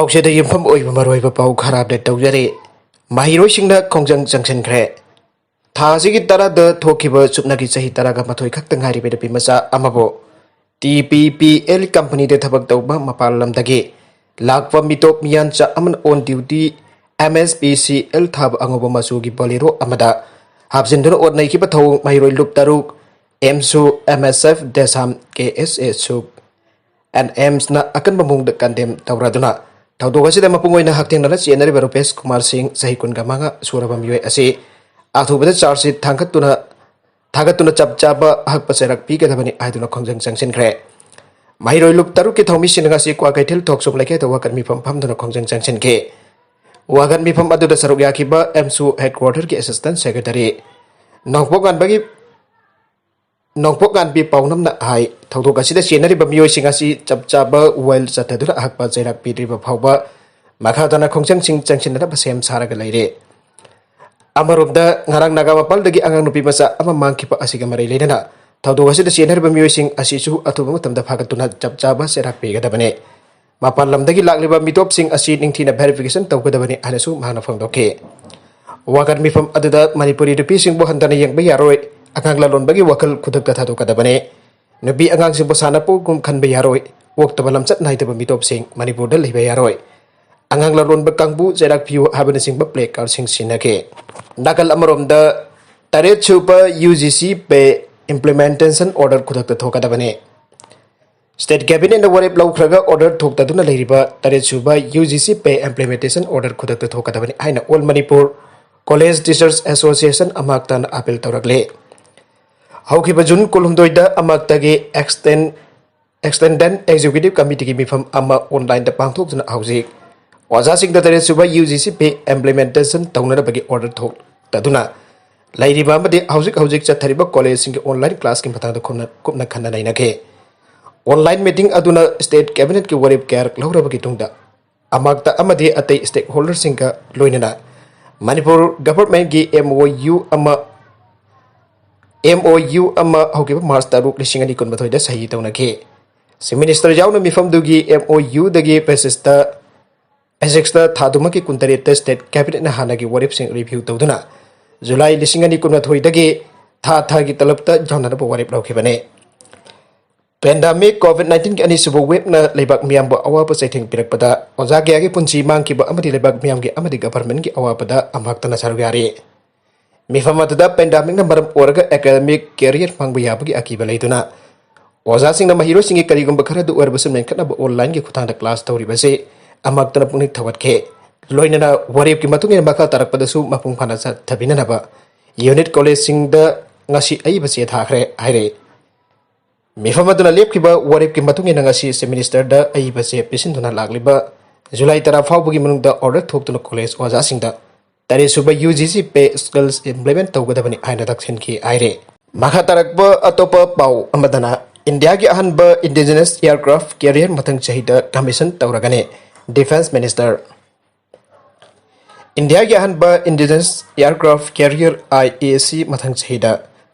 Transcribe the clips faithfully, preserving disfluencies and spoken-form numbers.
ꯄꯥꯎꯆꯦꯗ ꯌꯨꯝꯐꯝ ꯑꯣꯏꯕ ꯃꯔꯨꯑꯣꯏꯕ ꯄꯥꯎ ꯈꯔ ꯑꯞꯗꯦꯠ ꯇꯧꯖꯔꯤ꯫ ꯃꯍꯩꯔꯣꯏꯁꯤꯡꯅ ꯈꯣꯡꯖꯪ ꯆꯪꯁꯤꯟꯈ꯭ꯔꯦ꯫ ꯊꯥ ꯑꯁꯤꯒꯤ ꯇꯔꯥꯗ ꯊꯣꯛꯈꯤꯕ ꯆꯨꯞꯅꯒꯤ ꯆꯍꯤ ꯇꯔꯥꯒ ꯃꯥꯊꯣꯏ ꯈꯛꯇ ꯉꯥꯏꯔꯤꯕ ꯅꯨꯄꯤ ꯃꯆꯥ ꯑꯃꯕꯨ ꯇꯤ ꯄꯤ ꯄꯤ ꯑꯦꯜ ꯀꯝꯄꯅꯤꯗ ꯊꯕꯛ ꯇꯧꯕ ꯃꯄꯥꯟ ꯂꯝꯗꯒꯤ ꯂꯥꯛꯄ ꯃꯤꯇꯣꯞ ꯃꯤꯌꯥꯟꯆꯥ ꯑꯃꯅ ꯑꯣꯟ duty M S P C L ꯊꯥꯕ ꯑꯉꯧꯕ ꯃꯆꯨꯒꯤ ꯕꯣꯂꯦꯔꯣ ꯑꯃꯗ ꯍꯥꯞꯆꯤꯟꯗꯨꯅ ꯑꯣꯠ ꯅꯩꯈꯤꯕ ꯊꯧꯑꯣꯡ ꯃꯍꯩꯔꯣꯏ ꯂꯨꯞ ꯇꯔꯨꯛ, ꯑꯦꯝꯁꯨ, ꯑꯦꯝ ꯑꯦꯁ ꯑꯦꯐ, ꯗꯦꯁꯥꯝ, ꯀꯦ ꯑꯦꯁ ꯑꯦ ꯁꯨꯛ, ꯑꯦꯟ ꯑꯦꯝꯁꯅ ꯑꯀꯟꯕ ꯃꯑꯣꯡꯗ ꯀꯟꯗꯦꯝ ꯇꯧꯔꯗꯨꯅ ꯊꯧꯗꯣꯛ ꯑꯁꯤꯗ ꯃꯄꯨꯡ ꯑꯣꯏꯅ ꯍꯛꯊꯦꯡꯅꯅ ꯆꯦꯟꯅꯔꯤꯕ ꯔꯨꯄꯦꯁ ꯀꯨꯃꯥꯔ ꯁꯤꯡ, ꯆꯍꯤ ꯀꯨꯟꯒ ꯃꯉꯥ ꯁꯨꯔꯕ ꯃꯤꯑꯣꯏ ꯑꯁꯤ ꯑꯊꯨꯕꯗ ꯆꯥꯔꯖ ꯁꯤꯠ ꯊꯥꯡꯒꯠꯇꯨꯅ, ꯊꯥꯒꯠꯇꯨꯅ ꯆꯞ ꯆꯥꯕ ꯍꯛꯄ ꯆꯩꯔꯥꯛ ꯄꯤꯒꯗꯕꯅꯤ ꯍꯥꯏꯗꯨꯅ ꯈꯣꯡꯖꯪ ꯆꯪꯁꯤꯟꯈ꯭ꯔꯦ꯫ ꯃꯍꯩꯔꯣꯏ ꯂꯨꯞ ꯇꯔꯨꯛꯀꯤ ꯊꯧꯃꯤꯁꯤꯡ ꯑꯁꯤ ꯀ꯭ꯋꯥꯀꯩꯊꯦꯜ ꯊꯣꯛꯆꯣꯝ ꯂꯩꯀꯥꯏꯗ ꯋꯥꯀꯠ ꯃꯤꯐꯝ ꯐꯝꯗꯨꯅ ꯈꯣꯡꯖꯪ ꯆꯪꯁꯤꯟꯈꯤ꯫ ꯋꯥꯀꯠ ꯃꯤꯐꯝ ꯑꯗꯨꯗ ꯁꯔꯨꯛ ꯌꯥꯈꯤꯕ ꯑꯦꯝꯁꯨ ꯍꯦꯗꯀ꯭ꯋꯥꯇꯔꯒꯤ ꯑꯦꯁꯤꯁꯇꯦꯟ ꯁꯦꯀ꯭ꯔꯦꯇꯔꯤ ꯅꯣꯡꯄꯣꯛ ꯉꯥꯟꯕꯒꯤ ꯅꯣꯡꯄꯣꯛ ꯉꯥꯟꯕꯤ ꯄꯥꯎꯅꯝꯅ ꯍꯥꯏ, ꯊꯧꯗꯣꯛ ꯑꯁꯤꯗ ꯆꯦꯟꯅꯔꯤꯕ ꯃꯤꯑꯣꯏꯁꯤꯡ ꯑꯁꯤ ꯆꯞ ꯆꯥꯕ ꯋꯥꯌꯦꯜ ꯆꯠꯊꯗꯨꯅ ꯑꯍꯛꯄ ꯆꯩꯔꯥꯛ ꯄꯤꯗ꯭ꯔꯤꯕ ꯐꯥꯎꯕ ꯃꯈꯥ ꯇꯥꯅ ꯈꯣꯡꯖꯪꯁꯤꯡ ꯆꯪꯁꯤꯟꯅꯅꯕ ꯁꯦꯝ ꯁꯥꯔꯒ ꯂꯩꯔꯦ꯫ ꯑꯃꯔꯣꯝꯗ, ꯉꯔꯥꯡ ꯅꯥꯒꯥ ꯃꯄꯥꯜꯗꯒꯤ ꯑꯉꯥꯡ ꯅꯨꯄꯤ ꯃꯆꯥ ꯑꯃ ꯃꯥꯡꯈꯤꯕ ꯑꯁꯤꯒ ꯃꯔꯤ ꯂꯩꯅꯅ ꯊꯧꯗꯣꯛ ꯑꯁꯤꯗ ꯆꯦꯟꯅꯔꯤꯕ ꯃꯤꯑꯣꯏꯁꯤꯡ ꯑꯁꯤꯁꯨ ꯑꯊꯨꯕ ꯃꯇꯝꯗ ꯐꯥꯒꯠꯇꯨꯅ ꯆꯞ ꯆꯥꯕ ꯆꯩꯔꯥꯛ ꯄꯤꯒꯗꯕꯅꯤ꯫ ꯃꯄꯥꯟ ꯂꯝꯗꯒꯤ ꯂꯥꯛꯂꯤꯕ ꯃꯤꯇꯣꯞꯁꯤꯡ ꯑꯁꯤ ꯅꯤꯡꯊꯤꯅ ꯚꯦꯔꯤꯐꯤꯀꯦꯁꯟ ꯇꯧꯒꯗꯕꯅꯤ ꯍꯥꯏꯅꯁꯨ ꯃꯍꯥꯛꯅ ꯐꯣꯡꯗꯣꯛꯈꯤ꯫ ꯋꯥꯀꯠ ꯃꯤꯐꯝ ꯑꯗꯨꯗ ꯃꯅꯤꯄꯨꯔꯤ ꯅꯨꯄꯤꯁꯤꯡꯕꯨ ꯍꯟꯊꯅ ꯌꯦꯡꯕ ꯌꯥꯔꯣꯏ, ꯑꯉꯥꯡ ꯂꯂꯣꯟꯕꯒꯤ ꯋꯥꯈꯜ ꯈꯨꯗꯛꯇ ꯊꯥꯗꯣꯛꯀꯗꯕꯅꯤ, ꯅꯨꯄꯤ ꯑꯉꯥꯡꯁꯤꯡꯕꯨ ꯁꯥꯟꯅꯄꯣꯠꯒꯨꯝ ꯈꯟꯕ ꯌꯥꯔꯣꯏ, ꯑꯣꯛꯇꯕ ꯂꯝꯆꯠ ꯅꯥꯏꯗꯕ ꯃꯤꯇꯣꯞꯁꯤꯡ ꯃꯅꯤꯄꯨꯔꯗ ꯂꯩꯕ ꯌꯥꯔꯣꯏ, ꯑꯉꯥꯡ ꯂꯂꯣꯟꯕ ꯀꯥꯡꯕꯨ ꯆꯩꯔꯥꯛ ꯄꯤꯌꯨ ꯍꯥꯏꯕꯅꯆꯤꯡꯕ ꯄ꯭ꯂꯦ ꯀꯥꯔꯗꯁꯤꯡ ꯁꯤꯟꯅꯈꯤ꯫ ꯅꯥꯀꯜ ꯑꯃꯔꯣꯝꯗ, ꯇꯔꯦꯠ ꯁꯨꯕ ꯌꯨ ꯖꯤ ꯁꯤ ꯄꯦ ꯏꯝꯄ꯭ꯂꯤꯃꯦꯟꯇꯦꯁꯟ ꯑꯣꯔꯗꯔ ꯈꯨꯗꯛꯇ ꯊꯣꯛꯀꯗꯕꯅꯤ꯫ ꯁ꯭ꯇꯦꯠ ꯀꯦꯕꯤꯅꯦꯠꯅ ꯋꯥꯔꯦꯞ ꯂꯧꯈ꯭ꯔꯒ ꯑꯣꯔꯗꯔ ꯊꯣꯛꯇꯗꯨꯅ ꯂꯩꯔꯤꯕ ꯇꯔꯦꯠ ꯁꯨꯕ ꯌꯨ ꯖꯤ ꯁꯤ ꯄꯦ ꯏꯝꯄ꯭ꯂꯤꯃꯦꯟꯇꯦꯁꯟ ꯑꯣꯔꯗꯔ ꯈꯨꯗꯛꯇ ꯊꯣꯛꯀꯗꯕꯅꯤ ꯍꯥꯏꯅ all Manipur college teachers association ꯑꯃꯥꯛꯇꯅ ꯑꯥꯄꯤꯜ ꯇꯧꯔꯛꯂꯤ꯫ ꯍꯧꯈꯤꯕ ꯖꯨꯟ ꯀꯨꯟꯍꯨꯝꯗꯣꯏꯗ ꯑꯃꯥꯛꯇꯒꯤ ꯑꯦꯛꯁꯇꯦꯟ-, ꯑꯦꯛꯁꯇꯦꯟꯗꯦꯟ ꯑꯦꯛꯖꯤꯀ꯭ꯌꯨꯇꯤꯚ ꯀꯃꯤꯇꯤꯒꯤ ꯃꯤꯐꯝ ꯑꯃ ꯑꯣꯟꯂꯥꯏꯟꯗ ꯄꯥꯡꯊꯣꯛꯇꯨꯅ ꯍꯧꯖꯤꯛ ꯑꯣꯖꯥꯁꯤꯡꯗ ꯇꯔꯦꯠ ꯁꯨꯕ ꯌꯨ ꯖꯤ ꯁꯤ ꯄꯦ ꯏꯝꯄ꯭ꯂꯤꯃꯦꯟꯇꯦꯁꯟ ꯇꯧꯅꯅꯕꯒꯤ ꯑꯣꯔꯗꯔ ꯊꯣꯛꯇꯗꯨꯅ ꯂꯩꯔꯤꯕ ꯑꯃꯗꯤ ꯍꯧꯖꯤꯛ ꯍꯧꯖꯤꯛ ꯆꯠꯊꯔꯤꯕ ꯀꯣꯂꯦꯖꯁꯤꯡꯒꯤ ꯑꯣꯟꯂꯥꯏꯟ ꯀ꯭ꯂꯥꯁꯀꯤ ꯃꯇꯥꯡꯗ ꯈꯨꯝꯅ-, ꯀꯨꯞꯅ ꯈꯟꯅ ꯅꯩꯅꯈꯤ꯫ ꯑꯣꯟꯂꯥꯏꯟ ꯃꯤꯇꯤꯡ ꯑꯗꯨꯅ ꯁ꯭ꯇꯦꯠ ꯀꯦꯕꯤꯅꯦꯠꯀꯤ ꯋꯥꯔꯦꯞ ꯀꯌꯥꯔꯛ ꯂꯧꯔꯕꯒꯤ ꯇꯨꯡꯗ ꯑꯃꯥꯛꯇ ꯑꯃꯗꯤ ꯑꯇꯩ ꯁ꯭ꯇꯦꯛꯍꯣꯜꯗꯔꯁꯤꯡꯒ ꯂꯣꯏꯅꯅ ꯃꯅꯤꯄꯨꯔ ꯒꯚꯔꯟꯃꯦꯟꯠꯀꯤ ꯑꯦꯝ ꯑꯣ ꯌꯨ ꯑꯃ, ꯑꯦꯝ ꯑꯣ ꯌꯨ ꯑꯃ ꯍꯧꯈꯤꯕ ꯃꯥꯔꯆ ꯇꯔꯨꯛ, ꯂꯤꯁꯤꯡ ꯑꯅꯤ ꯀꯨꯟꯃꯥꯊꯣꯏꯗ ꯁꯍꯤ ꯇꯧꯅꯈꯤ꯫ ꯆꯤꯐ ꯃꯤꯅꯤꯁꯇꯔ ꯌꯥꯎꯅ ꯃꯤꯐꯝꯗꯨꯒꯤ ꯑꯦꯝ ꯑꯣ ꯌꯨꯗꯒꯤ ꯄꯦꯁꯦꯖꯇ ꯑꯦꯖꯦꯛꯁꯇ ꯊꯥꯗꯨꯃꯒꯤ ꯀꯨꯟꯇꯔꯦꯠꯇ ꯁ꯭ꯇꯦꯠ ꯀꯦꯕꯤꯅꯦꯠꯅ ꯍꯥꯟꯅꯒꯤ ꯋꯥꯔꯦꯞꯁꯤꯡ ꯔꯤꯚ꯭ꯌꯨ ꯇꯧꯗꯨꯅ ꯖꯨꯂꯥꯏ ꯂꯤꯁꯤꯡ ꯑꯅꯤ ꯀꯨꯟꯃꯥꯊꯣꯏꯗꯒꯤ ꯊꯥ ꯊꯥꯒꯤ ꯇꯂꯕꯇ ꯌꯥꯎꯅꯅꯕ ꯋꯥꯔꯦꯞ ꯂꯧꯈꯤꯕꯅꯤ꯫ ꯄꯦꯟꯗꯥꯃꯤꯛ ꯀꯣꯚꯤꯗ ꯅꯥꯏꯟꯇꯤꯟꯒꯤ ꯑꯅꯤꯁꯨꯕ ꯋꯦꯕꯅ ꯂꯩꯕꯥꯛ ꯃꯤꯌꯥꯝꯕꯨ ꯑꯋꯥꯕ ꯆꯩꯊꯦꯡ ꯄꯤꯔꯛꯄꯗ ꯑꯣꯖꯥ ꯀꯌꯥꯒꯤ ꯄꯨꯟꯁꯤ ꯃꯥꯡꯈꯤꯕ ꯑꯃꯗꯤ ꯂꯩꯕꯥꯛ ꯃꯤꯌꯥꯝꯒꯤ ꯑꯃꯗꯤ ꯒꯚꯔꯟꯃꯦꯟꯠꯀꯤ ꯑꯋꯥꯕꯗ ꯑꯃꯍꯛꯇꯅ ꯁꯔꯨꯛ ꯌꯥꯔꯤ꯫ ꯃꯤꯐꯝ ꯑꯗꯨꯗ ꯄꯦꯟꯗꯥꯃꯤꯛꯅ ꯃꯔꯝ ꯑꯣꯏꯔꯒ ꯑꯦꯀꯥꯗꯃꯤꯛ ꯀꯦꯔꯤꯌꯔ ꯃꯥꯡꯕ ꯌꯥꯕꯒꯤ ꯑꯀꯤꯕ ꯂꯩꯗꯨꯅ ꯑꯣꯖꯥꯁꯤꯡꯅ ꯃꯍꯩꯔꯣꯏꯁꯤꯡꯒꯤ ꯀꯔꯤꯒꯨꯝꯕ ꯈꯔꯗ ꯑꯣꯏꯔꯕꯁꯨ ꯃꯦꯟꯈꯠꯅꯕ ꯑꯣꯟꯂꯥꯏꯟꯒꯤ ꯈꯨꯠꯊꯥꯡꯗ ꯀ꯭ꯂꯥꯁ ꯇꯧꯔꯤꯕꯁꯤ ꯑꯃꯍꯛꯇꯅ ꯄꯨꯛꯅꯤꯡ ꯊꯧꯒꯠꯈꯤ꯫ ꯂꯣꯏꯅꯅ ꯋꯥꯔꯦꯞꯀꯤ ꯃꯇꯨꯡ ꯏꯟꯅ ꯃꯈꯥ ꯇꯥꯔꯛꯄꯗꯁꯨ ꯃꯄꯨꯡ ꯐꯥꯅ ꯆꯠꯊꯕꯤꯅꯅꯕ ꯌꯨꯅꯤꯠ ꯀꯣꯂꯦꯖꯁꯤꯡꯗ ꯉꯁꯤ ꯑꯏꯕ ꯆꯦ ꯊꯥꯈ꯭ꯔꯦ ꯍꯥꯏꯔꯤ꯫ ꯃꯤꯐꯝ ꯑꯗꯨꯅ ꯂꯦꯞꯈꯤꯕ ꯋꯥꯔꯦꯞꯀꯤ ꯃꯇꯨꯡ ꯏꯟꯅ ꯉꯁꯤ ꯆꯤꯐ ꯃꯤꯅꯤꯁꯇꯔꯗ ꯑꯏꯕ ꯆꯦ ꯄꯤꯁꯤꯟꯗꯨꯅ ꯂꯥꯛꯂꯤꯕ ꯖꯨꯂꯥꯏ ꯇꯔꯥ ꯐꯥꯎꯕꯒꯤ ꯃꯅꯨꯡꯗ ꯑꯣꯔꯗꯔ ꯊꯣꯛꯇꯨꯅ ꯀꯣꯂꯦꯖ ꯑꯣꯖꯥꯁꯤꯡꯗ ꯇꯔꯦꯠ ꯁꯨꯕ ꯌꯨ ꯖꯤ ꯁꯤ ꯄꯦ ꯁ꯭ꯀꯦꯜ ꯏꯝꯄ꯭ꯂꯤꯃꯦꯟꯠ ꯇꯧꯒꯗꯕꯅꯤ ꯍꯥꯏꯅ ꯇꯛꯁꯤꯟꯈꯤ ꯍꯥꯏꯔꯤ꯫ ꯃꯈꯥ ꯇꯥꯔꯛꯄ ꯑꯇꯣꯞꯄ ꯄꯥꯎ ꯑꯃꯗꯅ ꯏꯟꯗꯤꯌꯥꯒꯤ ꯑꯍꯥꯟꯕ ꯏꯟꯗꯤꯖꯤꯅꯁ ꯑꯦꯌꯔꯀ꯭ꯔꯥꯐ ꯀꯦꯔꯤꯌꯔ ꯃꯊꯪ ꯆꯍꯤꯗ ꯀꯃꯤꯁꯟ ꯇꯧꯔꯒꯅꯤ, ꯗꯤꯐꯦꯟꯁ ꯃꯤꯅꯤꯁꯇꯔ꯫ ꯏꯟꯗꯤꯌꯥꯒꯤ ꯑꯍꯥꯟꯕ indigenous aircraft career, I A ꯁꯤ, ꯃꯊꯪ ꯆꯍꯤꯗ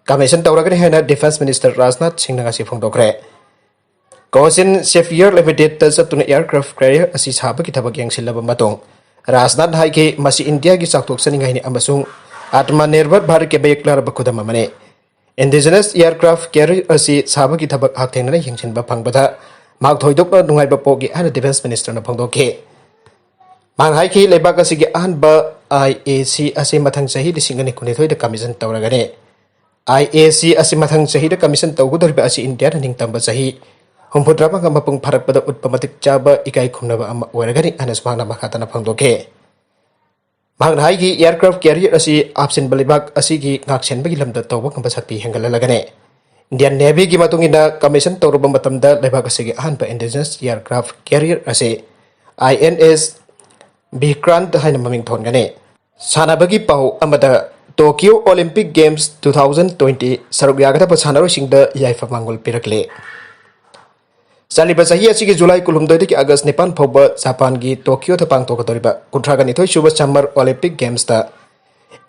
ꯀꯃꯤꯁꯟ ꯇꯧꯔꯒꯅꯤ ꯍꯥꯏꯅ ꯗꯤꯐꯦꯟꯁ ꯃꯤꯅꯤꯁꯇꯔ ꯔꯥꯖꯅꯥꯊ ꯁꯤꯡꯅ ꯉꯁꯤ ꯐꯣꯡꯗꯣꯛꯈ꯭ꯔꯦ꯫ ꯀꯣꯆꯤꯟ ꯁꯦꯐꯤꯌꯔ ꯂꯤꯃꯤꯇꯦꯗꯇ ꯆꯠꯇꯨꯅ ꯑꯦꯌꯔꯀ꯭ꯔꯥꯐ ꯀꯦꯔꯤꯌꯔ ꯑꯁꯤ ꯁꯥꯕꯒꯤ ꯊꯕꯛ ꯌꯦꯡꯁꯤꯜꯂꯕ ꯃꯇꯨꯡ ꯔꯥꯖꯅꯥꯊꯅ ꯍꯥꯏꯈꯤ, ꯃꯁꯤ ꯏꯟꯗꯤꯌꯥꯒꯤ ꯆꯥꯎꯊꯣꯛꯆꯅꯤꯡꯉꯥꯏꯅꯤ ꯑꯃꯁꯨꯡ ꯑꯥꯇꯃ ꯅꯤꯔꯚꯔ ꯚꯥꯔꯠꯀꯤ ꯃꯌꯦꯛ ꯂꯥꯔꯕ ꯈꯨꯗꯝ ꯑꯃꯅꯤ꯫ ꯏꯟꯗꯤꯖꯤꯅꯁ ꯑꯦꯌꯔꯀ꯭ꯔꯥꯐ ꯀꯦꯔꯤꯌꯔ ꯑꯁꯤ ꯁꯥꯕꯒꯤ ꯊꯕꯛ ꯍꯛꯊꯦꯡꯅꯅ ꯌꯦꯡꯁꯤꯟꯕ ꯐꯪꯕꯗ ꯃꯍꯥꯛ ꯊꯣꯏꯗꯣꯛꯅ ꯅꯨꯡꯉꯥꯏꯕ ꯄꯣꯛꯏ ꯍꯥꯏꯅ ꯗꯤꯐꯦꯟꯁ ꯃꯤꯅꯤꯁꯇꯔꯅ ꯐꯣꯡꯗꯣꯛꯈꯤ꯫ ꯃꯍꯥꯛꯅ ꯍꯥꯏꯈꯤ, ꯂꯩꯕꯥꯛ ꯑꯁꯤꯒꯤ ꯑꯍꯥꯟꯕ ꯑꯥꯏ ꯑꯦ ꯁꯤ ꯑꯁꯤ ꯃꯊꯪ ꯆꯍꯤ ꯂꯤꯁꯤꯡ ꯑꯅꯤ ꯀꯨꯟꯅꯤꯊꯣꯏꯗ ꯀꯃꯤꯁꯟ ꯇꯧꯔꯒꯅꯤ꯫ ꯑꯥꯏ ꯑꯦ ꯁꯤ ꯑꯁꯤ ꯃꯊꯪ ꯆꯍꯤꯗ ꯀꯃꯤꯁꯟ ꯇꯧꯒꯗꯧꯔꯤꯕ ꯑꯁꯤ ꯏꯟꯗꯤꯌꯥꯅ ꯅꯤꯡꯇꯝꯕ ꯆꯍꯤ ꯍꯨꯝꯐꯨꯇꯔꯥꯃꯉꯥ ꯃꯄꯨꯡ ꯐꯥꯔꯛꯄꯗ ꯎꯠꯄ ꯃꯇꯤꯛ ꯆꯥꯕ ꯏꯀꯥꯏ ꯈꯨꯝꯅꯕ ꯑꯃ ꯑꯣꯏꯔꯒꯅꯤ ꯍꯥꯏꯅꯁꯨ ꯃꯍꯥꯛꯅ ꯃꯈꯥ ꯇꯥꯅ ꯐꯣꯡꯗꯣꯛꯈꯤ꯫ ꯃꯍꯥꯛꯅ ꯍꯥꯏꯈꯤ, ꯑꯦꯌꯔꯀ꯭ꯔꯥꯐ ꯀꯦꯔꯤꯌꯔ ꯑꯁꯤ ꯍꯥꯞꯆꯤꯟꯕ ꯂꯩꯕꯥꯛ ꯑꯁꯤꯒꯤ ꯉꯥꯛꯁꯦꯟꯕꯒꯤ ꯂꯝꯗ ꯇꯧꯕ ꯉꯝꯕ ꯁꯛꯇꯤ ꯍꯦꯟꯒꯠꯍꯜꯂꯒꯅꯤ꯫ ꯏꯟꯗꯤꯌꯟ ꯅꯦꯚꯤꯒꯤ ꯃꯇꯨꯡ ꯏꯟꯅ, ꯀꯃꯤꯁꯟ ꯇꯧꯔꯕ ꯃꯇꯝꯗ ꯂꯩꯕꯥꯛ ꯑꯁꯤꯒꯤ ꯑꯍꯥꯟꯕ ꯏꯟꯗꯤꯖꯤꯅꯁ ꯑꯦꯌꯔꯀ꯭ꯔꯥꯐ ꯀꯦꯔꯤꯌꯔ ꯑꯁꯤ ꯑꯥꯏ ꯑꯦꯟ ꯑꯦꯁ ꯚꯤꯀ꯭ꯔꯥꯟꯠ ꯍꯥꯏꯅ ꯃꯃꯤꯡ ꯊꯣꯟꯒꯅꯤ꯫ ꯁꯥꯟꯅꯕꯒꯤ ꯄꯥꯎ ꯑꯃꯗ, Tokyo Olympic games two thousand twenty ꯁꯔꯨꯛ ꯌꯥꯒꯗꯕ ꯁꯥꯟꯅꯔꯣꯏꯁꯤꯡꯗ ꯌꯥꯏꯐ ꯃꯪꯒꯣꯜ ꯄꯤꯔꯛꯂꯦ꯫ ꯆꯠꯂꯤꯕ ꯆꯍꯤ ꯑꯁꯤꯒꯤ ꯖꯨꯂꯥꯏ ꯀꯨꯟꯍꯨꯝꯗꯣꯏꯗꯒꯤ ꯑꯥꯒꯁ ꯅꯤꯄꯥꯟ ꯐꯥꯎꯕ ꯖꯄꯥꯟꯒꯤ ꯇꯣꯀꯤꯌꯣꯗ ꯄꯥꯡꯊꯣꯛꯀꯗꯧꯔꯤꯕ ꯀꯨꯟꯊ꯭ꯔꯥꯒ ꯅꯤꯊꯣꯏ ꯁꯨꯕ ꯁꯝꯃꯔ ꯑꯣꯂꯤꯝꯄꯤꯛ ꯒꯦꯝꯁꯇ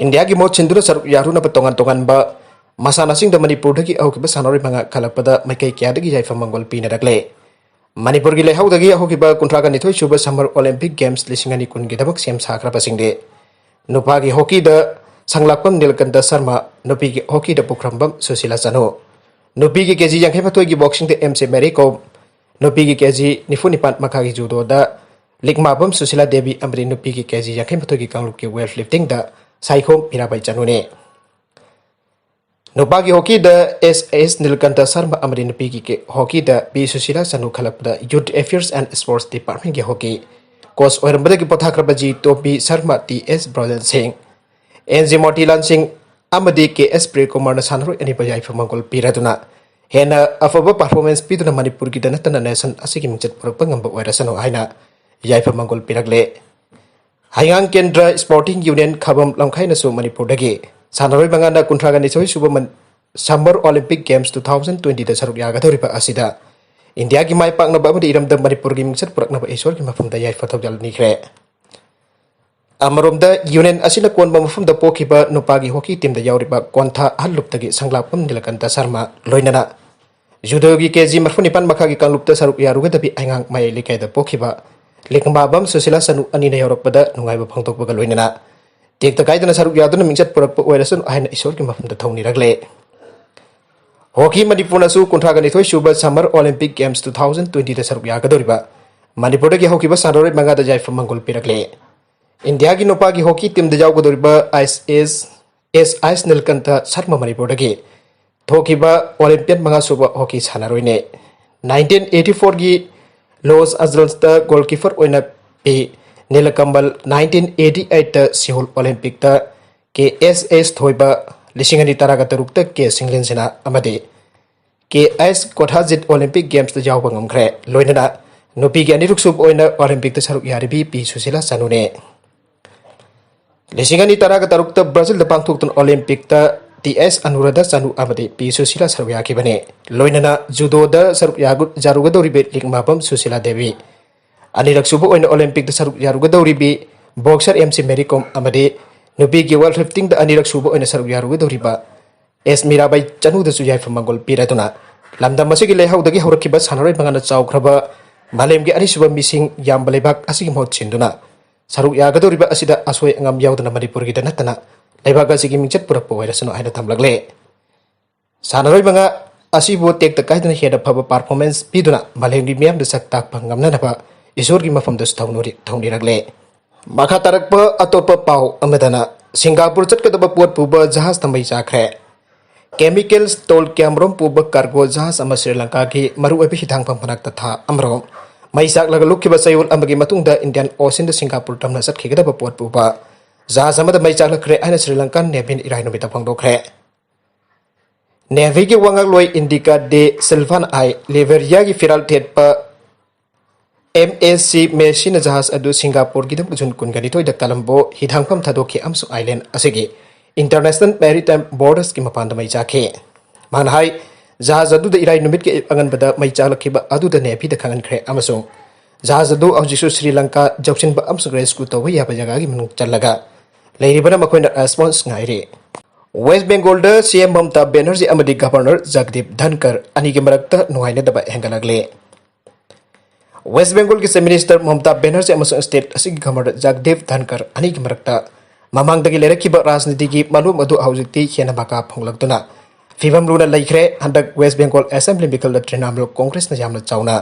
ꯏꯟꯗꯤꯌꯥꯒꯤ ꯃꯍꯨꯠ ꯁꯤꯟꯗꯨꯅ ꯁꯔꯨꯛ ꯌꯥꯔꯨꯅꯕ ꯇꯣꯉꯥꯟ ꯇꯣꯉꯥꯟꯕ ꯃꯁꯥꯟꯅꯁꯤꯡꯗ ꯃꯅꯤꯄꯨꯔꯗꯒꯤ ꯍꯧꯈꯤꯕ ꯁꯥꯟꯅꯔꯣꯏ ꯃꯉꯥ ꯈꯜꯂꯛꯄꯗ ꯃꯥꯏꯀꯩ ꯀꯌꯥꯗꯒꯤ ꯌꯥꯏꯐ ꯃꯪꯒꯣꯜ ꯄꯤꯅꯔꯛꯂꯦ꯫ ꯃꯅꯤꯄꯨꯔꯒꯤ ꯂꯩꯍꯧꯗꯒꯤ ꯍꯧꯈꯤꯕ ꯀꯨꯟꯊ꯭ꯔꯥꯒ ꯅꯤꯊꯣꯏ ꯁꯨꯕ ꯁꯝꯃꯔ ꯑꯣꯂꯦꯝꯄꯤꯛ ꯒꯦꯝꯁ ꯂꯤꯁꯤꯡ ꯑꯅꯤ ꯀꯨꯟꯒꯤꯗꯃꯛ ꯁꯦꯝ ꯁꯥꯈ꯭ꯔꯕꯁꯤꯡꯗꯤ: ꯅꯨꯄꯥꯒꯤ ꯍꯣꯀꯤꯗ ꯁꯪꯂꯥꯛꯄꯝ ꯅꯤꯜꯀꯟꯇ ꯁꯔꯃ, ꯅꯨꯄꯤꯒꯤ ꯍꯣꯀꯤꯗ ꯄꯨꯈ꯭ꯔꯝꯕꯝ ꯁꯨꯁꯤꯂꯥ ꯆꯅꯨ, ꯅꯨꯄꯤꯒꯤ ꯀꯦꯖꯤ ꯌꯥꯡꯈꯩ ꯃꯥꯊꯣꯏꯒꯤ ꯕꯣꯛꯁꯤꯡꯗ ꯑꯦꯝ ꯁꯤ ꯃꯦꯔꯤ ꯀꯣꯝ, ꯅꯨꯄꯤꯒꯤ ꯀꯦꯖꯤ ꯅꯤꯐꯨ ꯅꯤꯄꯥꯟ ꯃꯈꯥꯒꯤ ꯖꯨꯗꯣꯗ ꯂꯤꯛꯃꯥꯕꯝ ꯁꯨꯁꯤꯂꯥ ꯗꯦꯕꯤ ꯑꯃꯗꯤ ꯅꯨꯄꯤꯒꯤ ꯀꯦꯖꯤ ꯌꯥꯡꯈꯩ ꯃꯥꯊꯣꯏꯒꯤ ꯀꯥꯡꯂꯨꯞꯀꯤ ꯋꯦꯠ ꯂꯤꯐꯇꯤꯡꯗ ꯁꯥꯏꯈꯣꯝ ꯃꯤꯔꯥꯕꯥꯏ ꯆꯅꯨꯅꯤ꯫ ꯅꯨꯄꯥꯒꯤ ꯍꯣꯀꯤꯗ ꯑꯦꯁ ꯑꯦꯁ ꯅꯤꯜꯀꯟꯇ ꯁꯔꯃ ꯑꯃꯗꯤ ꯅꯨꯄꯤꯒꯤ ꯀꯦ-, ꯍꯣꯀꯤꯗ ꯄꯤ ꯁꯨꯁꯤꯂꯥ ꯆꯅꯨ ꯈꯜꯂꯛꯄꯗ Youth Affairs and Sports Departmentꯀꯤ ꯍꯣꯀꯤ ꯀꯣꯆ ꯑꯣꯏꯔꯝꯕꯗꯒꯤ ꯄꯣꯊꯥꯈ꯭ꯔꯕ G Tombi Sharma, T S Brojen Singh, N G Motilal ꯁꯤꯡ ꯑꯃꯗꯤ ꯀꯦ ꯑꯦꯁ ꯄ꯭ꯔꯤꯌꯀꯨꯃꯥꯔꯅ ꯁꯥꯟꯅꯔꯣꯏ ꯑꯅꯤꯕꯨ ꯌꯥꯏꯐ ꯃꯪꯒꯣꯜ ꯄꯤꯔꯗꯨꯅ ꯍꯦꯟꯅ ꯑꯐꯕ performance ꯄꯤꯗꯨꯅ ꯃꯅꯤꯄꯨꯔꯒꯤꯗ ꯅꯠꯇꯅ nation ꯑꯁꯤꯒꯤ ꯃꯤꯡꯆꯠ ꯄꯨꯔꯛꯄ ꯉꯝꯕ ꯑꯣꯏꯔꯁꯅꯨ ꯍꯥꯏꯅ ꯌꯥꯏꯐ ꯃꯪꯒꯣꯜ ꯄꯤꯔꯛꯂꯦ꯫ ꯍꯩꯉꯥꯡ ꯀꯦꯟꯗ꯭ꯔ ꯁ꯭ꯄꯣꯔꯇꯤꯡ ꯌꯨꯅꯤꯌꯟ ꯈꯥꯕꯝ ꯂꯝꯈꯥꯏꯅꯁꯨ ꯃꯅꯤꯄꯨꯔꯗꯒꯤ ꯁꯥꯟꯅꯔꯣꯏ ꯃꯉꯥꯅ ꯀꯨꯟꯊ꯭ꯔꯥꯒ ꯅꯤꯊꯣꯏ ꯁꯨꯕ ꯃꯟ-, Summer Olympic Games two thousand twentyꯗ ꯁꯔꯨꯛ ꯌꯥꯒꯗꯧꯔꯤꯕ ꯑꯁꯤꯗ ꯏꯟꯗꯤꯌꯥꯒꯤ ꯃꯥꯏ ꯄꯥꯛꯅꯕ ꯑꯃꯗꯤ ꯏꯔꯝꯗꯝ ꯃꯅꯤꯄꯨꯔꯒꯤ ꯃꯤꯡꯆꯠ ꯄꯨꯔꯛꯅꯕ ꯏꯁꯣꯔꯒꯤ ꯃꯐꯝꯗ ꯌꯥꯏꯐ ꯊꯧꯖꯥꯜ ꯅꯤꯈ꯭ꯔꯦ꯫ ꯑꯃꯔꯣꯝꯗ, ꯌꯨꯅꯤꯌꯟ ꯑꯁꯤꯅ ꯀꯣꯟꯕ ꯃꯐꯝꯗ ꯄꯣꯛꯈꯤꯕ ꯅꯨꯄꯥꯒꯤ ꯍꯣꯀꯤ ꯇꯤꯝꯗ ꯌꯥꯎꯔꯤꯕ ꯀꯣꯟꯊꯥ ꯑꯍꯜ ꯂꯨꯞꯇꯒꯤ ꯁꯪꯂꯥꯛꯄꯝ ꯅꯤꯂꯀꯟꯇ ꯁꯔꯃ, ꯂꯣꯏꯅꯅ ꯖꯨꯗꯣꯒꯤ ꯀꯦꯖꯤ ꯃꯔꯤꯐꯨ ꯅꯤꯄꯥꯟ ꯃꯈꯥꯒꯤ ꯀꯥꯡꯂꯨꯞꯇ ꯁꯔꯨꯛ ꯌꯥꯔꯨꯒꯗꯕꯤ ꯑꯩꯉꯥꯡ ꯃꯌꯥꯏ ꯂꯩꯀꯥꯏꯗ ꯄꯣꯛꯈꯤꯕ ꯂꯤꯛꯃꯥꯕꯝ ꯁꯨꯁꯤꯂꯥ ꯆꯅꯨ ꯑꯅꯤꯅ ꯌꯥꯎꯔꯛꯄꯗ ꯅꯨꯡꯉꯥꯏꯕ ꯐꯣꯡꯗꯣꯛꯄꯒ ꯂꯣꯏꯅꯅ ꯇꯦꯛꯇ ꯀꯥꯏꯗꯅ ꯁꯔꯨꯛ ꯌꯥꯗꯨꯅ ꯃꯤꯡꯆꯠ ꯄꯨꯔꯛꯄ ꯑꯣꯏꯔꯁꯅꯨ ꯍꯥꯏꯅ ꯏꯁꯣꯔꯒꯤ ꯃꯐꯝꯗ ꯊꯧꯅꯤꯔꯛꯂꯦ꯫ ꯍꯣꯀꯤ ꯃꯅꯤꯄꯨꯔꯅꯁꯨ ꯀꯨꯟꯊ꯭ꯔꯥꯒ ꯅꯤꯊꯣꯏ ꯁꯨꯕ Summer Olympic Games two thousand twentyꯗ ꯁꯔꯨꯛ ꯌꯥꯒꯗꯧꯔꯤꯕ ꯃꯅꯤꯄꯨꯔꯗꯒꯤ ꯍꯧꯈꯤꯕ ꯁꯥꯟꯅꯔꯣꯏ ꯃꯉꯥꯗ ꯌꯥꯏꯐ ꯃꯪꯒꯣꯜ ꯄꯤꯔꯛꯂꯦ꯫ ꯏꯟꯗꯤꯌꯥꯒꯤ ꯅꯨꯄꯥꯒꯤ ꯍꯣꯀꯤ ꯇꯤꯝꯗ ꯌꯥꯎꯒꯗꯧꯔꯤꯕ ꯑꯥꯏꯁ ꯑꯦꯁ, ꯑꯦꯁ ꯑꯥꯏꯁ ꯅꯤꯜꯀꯟꯊ ꯁꯔꯃ ꯃꯅꯤꯄꯨꯔꯗꯒꯤ ꯊꯣꯛꯈꯤꯕ ꯑꯣꯂꯦꯝꯄꯤꯌꯟ ꯃꯉꯥ ꯁꯨꯕ ꯍꯣꯀꯤ ꯁꯥꯟꯅꯔꯣꯏꯅꯦ꯫ ꯅꯥꯏꯟꯇꯤꯟ ꯑꯩꯠꯇꯤ ꯐꯣꯔꯒꯤ ꯂꯣꯁ ꯑꯟꯖꯂꯁꯇ ꯒꯣꯜꯀꯤꯄꯔ ꯑꯣꯏꯅ ꯄꯤ ꯅꯤꯂꯀꯃꯜ, ꯅꯥꯏꯟꯇꯤꯟ ꯑꯩꯠꯇꯤ ꯑꯩꯠꯇ ꯁꯤꯑꯣꯜ ꯑꯣꯂꯦꯝꯄꯤꯛꯇ ꯀꯦ ꯑꯦꯁ ꯑꯦꯁ ꯊꯣꯏꯕ, ꯂꯤꯁꯤꯡ ꯑꯅꯤ ꯇꯔꯥꯒ ꯇꯔꯨꯛꯇ ꯀꯦ ꯁꯤꯡꯂꯦꯟꯁꯤꯅ ꯑꯃꯗꯤ ꯀꯦ ꯑꯦꯁ ꯀꯣꯊꯥꯖꯤꯠ ꯑꯣꯂꯦꯝꯄꯤꯛ ꯒꯦꯝꯁꯇ ꯌꯥꯎꯕ ꯉꯝꯈ꯭ꯔꯦ꯫ ꯂꯣꯏꯅꯅ ꯅꯨꯄꯤꯒꯤ ꯑꯅꯤꯔꯛ ꯁꯨꯕ ꯑꯣꯏꯅ ꯑꯣꯂꯦꯝꯄꯤꯛꯇ ꯁꯔꯨꯛ ꯌꯥꯔꯤꯕꯤ ꯄꯤ ꯁꯨꯁꯤꯂꯥ ꯆꯅꯨꯅꯦ꯫ ꯂꯤꯁꯤꯡ ꯑꯅꯤ ꯇꯔꯥꯒ ꯇꯔꯨꯛꯇ ꯕ꯭ꯔꯥꯖꯤꯜꯗ ꯄꯥꯡꯊꯣꯛꯇꯨꯅ ꯑꯣꯂꯦꯝꯄꯤꯛꯇ ꯇꯤ ꯑꯦꯁ ꯑꯅꯨꯔꯥꯙ ꯆꯅꯨ ꯑꯃꯗꯤ ꯄꯤ ꯁꯨꯁꯤꯂꯥ ꯁꯔꯨꯛ ꯌꯥꯈꯤꯕꯅꯤ꯫ ꯂꯣꯏꯅꯅ ꯖꯨꯗꯣꯗ ꯁꯔꯨꯛ ꯌꯥꯒꯨ-, ꯌꯥꯔꯨꯒꯗꯧꯔꯤꯕꯤ ꯂꯤꯛꯃꯥꯕꯝ ꯁꯨꯁꯤꯂꯥ ꯗꯦꯕꯤ, ꯑꯅꯤꯔꯛ ꯁꯨꯕ ꯑꯣꯏꯅ ꯑꯣꯂꯦꯝꯄꯤꯛꯇ ꯁꯔꯨꯛ ꯌꯥꯔꯨꯒꯗꯧꯔꯤꯕꯤ ꯕꯣꯛꯁꯔ ꯑꯦꯝ ꯁꯤ ꯃꯦꯔꯤ ꯀꯣꯝ ꯑꯃꯗꯤ ꯅꯨꯄꯤꯒꯤ ꯋꯦꯠ ꯂꯤꯐꯇꯤꯡꯗ ꯑꯅꯤꯔꯛ ꯁꯨꯕ ꯑꯣꯏꯅ ꯁꯔꯨꯛ ꯌꯥꯔꯨꯒꯗꯧꯔꯤꯕ ꯑꯦꯁ ꯃꯤꯔꯥꯕꯥꯏ ꯆꯅꯨꯗꯁꯨ ꯌꯥꯏꯐ ꯃꯪꯒꯣꯜ ꯄꯤꯔꯗꯨꯅ ꯂꯝꯗꯝ ꯑꯁꯤꯒꯤ ꯂꯩꯍꯥꯎꯗꯒꯤ ꯍꯧꯔꯛꯈꯤꯕ ꯁꯥꯟꯅꯔꯣꯏ ꯃꯉꯥꯅ ꯆꯥꯎꯈ꯭ꯔꯕ ꯃꯥꯂꯦꯝꯒꯤ ꯑꯅꯤꯁꯨꯕ ꯃꯤꯁꯤꯡ ꯌꯥꯝꯕ ꯂꯩꯕꯥꯛ ꯑꯁꯤꯒꯤ ꯃꯍꯨꯠ ꯁꯤꯟꯗꯨꯅ ꯁꯔꯨꯛ ꯌꯥꯒꯗꯧꯔꯤꯕ ꯑꯁꯤꯗ ꯑꯁꯣꯏ ꯑꯉꯥꯝ ꯌꯥꯎꯗꯅ ꯃꯅꯤꯄꯨꯔꯒꯤꯗ ꯅꯠꯇꯅ ꯂꯩꯕꯥꯛ ꯑꯁꯤꯒꯤ ꯃꯤꯡꯆꯠ ꯄꯨꯔꯛꯄ ꯑꯣꯏꯔꯁꯅꯨ ꯍꯥꯏꯅ ꯊꯝꯂꯛꯂꯦ꯫ ꯁꯥꯟꯅꯔꯣꯏ ꯃꯉꯥ ꯑꯁꯤꯕꯨ ꯇꯦꯛꯇ ꯀꯥꯏꯗꯅ ꯍꯦꯟꯅ ꯐꯕ performance ꯄꯤꯗꯨꯅ ꯃꯥꯂꯦꯝꯒꯤ ꯃꯤꯌꯥꯝꯗ ꯁꯛ ꯇꯥꯛꯄ ꯉꯝꯅꯅꯕ ꯏꯁꯣꯔꯒꯤ ꯃꯐꯝꯗꯁꯨ ꯊꯧꯅꯔꯤ-, ꯊꯧꯅꯤꯔꯛꯂꯦ꯫ ꯃꯈꯥ ꯇꯥꯔꯛꯄ ꯑꯇꯣꯞꯄ ꯄꯥꯎ ꯑꯃꯗꯅ ꯁꯤꯡꯒꯥꯄꯨꯔ ꯆꯠꯀꯗꯕ ꯄꯣꯠ ꯄꯨꯕ ꯖꯍꯥꯖꯇ ꯃꯩ ꯆꯥꯈ꯭ꯔꯦ꯫ Chemicals, ꯇꯣꯜ ꯀꯌꯥꯃꯔꯨꯝ ꯄꯨꯕ cargo ꯖꯍꯥꯖ ꯑꯃ ꯁ꯭ꯔꯤ ꯂꯪꯀꯥꯒꯤ ꯃꯔꯨꯑꯣꯏꯕ ꯍꯤꯊꯥꯡꯐꯝ ꯃꯅꯥꯛꯇ ꯊꯥ ꯑꯃꯔꯣꯝ ꯃꯩ ꯆꯥꯛꯂꯒ ꯂꯨꯞꯈꯤꯕ ꯆꯌꯣꯜ ꯑꯃꯒꯤ ꯃꯇꯨꯡꯗ Indian Oceanꯗ ꯁꯤꯡꯒꯥꯄꯨꯔ ꯇꯝꯅ ꯆꯠꯈꯤꯒꯗꯕ ꯄꯣꯠ ꯄꯨꯕ ꯖꯍꯥꯖ ꯑꯃꯗ ꯃꯩ ꯆꯥꯛꯂꯛꯈ꯭ꯔꯦ ꯍꯥꯏꯅ ꯁ꯭ꯔꯤ ꯂꯪꯀꯥꯟ Navyꯅ ꯏꯔꯥꯏ ꯅꯨꯃꯤꯠꯇ ꯐꯣꯡꯗꯣꯛꯈ꯭ꯔꯦ꯫ Navyꯒꯤ ꯋꯥꯉꯥꯛꯂꯣꯏ Indica de Silvana I Liberia ꯒꯤ ꯐꯤꯔꯥꯜ ꯊꯦꯠꯄ M S C Mercyꯅ ꯖꯍꯥꯖ ꯑꯗꯨ ꯁꯤꯡꯒꯥꯄꯨꯔꯒꯤꯗꯃꯛ ꯖꯨꯟ ꯀꯨꯟꯒ ꯅꯤꯊꯣꯏꯗ Colombo ꯍꯤꯊꯥꯡꯐꯝ ꯊꯥꯗꯣꯛꯈꯤ ꯑꯃꯁꯨꯡ island ꯑꯁꯤꯒꯤ International Maritime Borders ꯀꯤ ꯃꯄꯥꯟꯗ ꯃꯩ ꯆꯥꯈꯤ꯫ ꯃꯍꯥꯛꯅ ꯍꯥꯏ, ꯖꯍꯥꯖ ꯑꯗꯨꯗ ꯏꯔꯥꯏ ꯅꯨꯃꯤꯠꯀꯤ ꯑꯌꯨꯛ ꯑꯉꯟꯕꯗ ꯃꯩ ꯆꯥꯛꯂꯛꯈꯤꯕ ꯑꯗꯨꯗ Navyꯗ ꯈꯪꯍꯟꯈ꯭ꯔꯦ ꯑꯃꯁꯨꯡ ꯖꯍꯥꯖ ꯑꯗꯨ ꯍꯧꯖꯤꯛꯁꯨ ꯁ꯭ꯔꯤ ꯂꯪꯀꯥ ꯌꯧꯁꯤꯟꯕ ꯑꯃꯁꯨꯡ rescue ꯇꯧꯕ ꯌꯥꯕ ꯖꯒꯥꯒꯤ ꯃꯅꯨꯡ ꯆꯜꯂꯒ ꯂꯩꯔꯤꯕꯅ ꯃꯈꯣꯏꯅ response ꯉꯥꯏꯔꯤ꯫ West Bengalꯗ C M Mamata Banerjee ꯑꯃꯗꯤ Governor Jagdeep Dhankhar ꯑꯅꯤꯒꯤ ꯃꯔꯛꯇ ꯅꯨꯡꯉꯥꯏꯅꯗꯕ ꯍꯦꯟꯒꯠꯂꯛꯂꯦ꯫ West Bengalꯒꯤ Chief Minister Mamata Banerjee ꯑꯃꯁꯨꯡ state ꯑꯁꯤꯒꯤ Governor Jagdeep Dhankhar ꯑꯅꯤꯒꯤ ꯃꯔꯛꯇ ꯃꯃꯥꯡꯗꯒꯤ ꯂꯩꯔꯛꯈꯤꯕ ꯔꯥꯖꯅꯤꯇꯤꯒꯤ ꯃꯂꯣꯝ ꯑꯗꯨ ꯍꯧꯖꯤꯛꯇꯤ ꯍꯦꯟꯅ ꯃꯀꯥ ꯐꯣꯡꯂꯛꯇꯨꯅ ꯐꯤꯕꯝ ꯂꯨꯅ ꯂꯩꯈ꯭ꯔꯦ꯫ ꯍꯟꯗꯛ West Bengal Assembly ꯃꯤꯈꯜꯗ Trinamool Congressꯅ ꯌꯥꯝꯅ ꯆꯥꯎꯅ